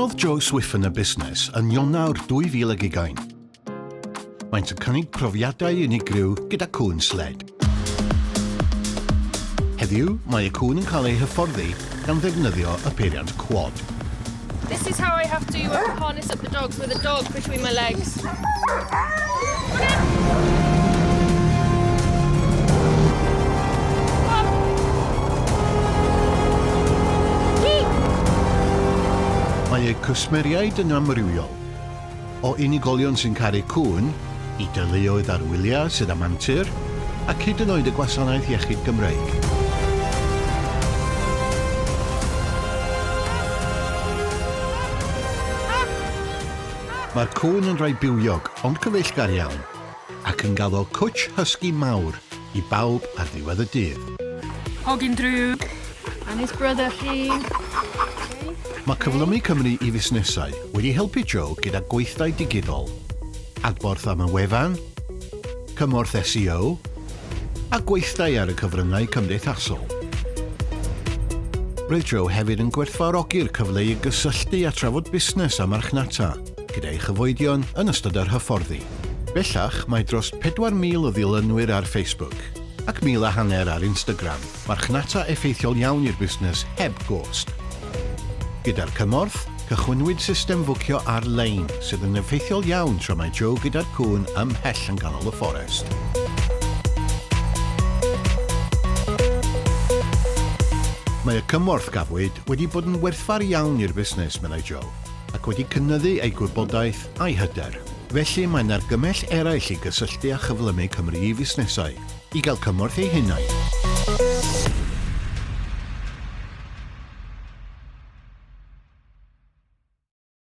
Cychwynnodd Joe Swiffen y busnes yn Ionawr 2020. Maent yn cynnig profiadau unigryw gyda cŵn sled. Heddiw, mae y cŵn yn cael eu hyfforddi gan ddefnyddio y peiriant quad. This is how I have to harness up the dogs with a dog between my legs. Mae eu cwsmeriaid yn amrywiol, o unigolion sy'n caru cŵn, i deuluoedd ar wyliau sydd am antur, ac hyd yn oed y Gwasanaeth Iechyd Gymreig. Mae'r cŵn yn rhai bywiog ond cyfeillgar iawn, ac yn gaddo cwtsh hysgi mawr i bawb ar ddiwedd y dydd. Hogyn drwg and his brother Rhun. Mae Cyflymu Cymru i Fusnesau wedi helpu Joe gyda gweithdai digidol, adborth am y wefan, cymorth SEO, a gweithdai ar y cyfryngau cymdeithasol. Roedd Joe hefyd yn gwerthfawrogi'r cyfle i gysylltu a trafod busnes a marchnata gyda'i chyfoedion yn ystod yr hyfforddi. Bellach, mae dros 4,000 o ddilynwyr ar Facebook ac 1,500 ar Instagram, marchnata effeithiol iawn i'r busnes heb gost. Gyda'r cymorth, cychwynnwyd system fwcio ar-lein sydd yn effeithiol iawn tra mae Joe gyda'r cŵn ymhell yn ganol y fforest. Mae y cymorth gafwyd wedi bod yn werthfawr iawn i'r busnes, meddai Joe, ac wedi cynyddu ei gwybodaeth a'i hyder. Felly mae'n argymell eraill i gysylltu â Chyflymu Cymru i Fusnesau i gael cymorth eu hunain.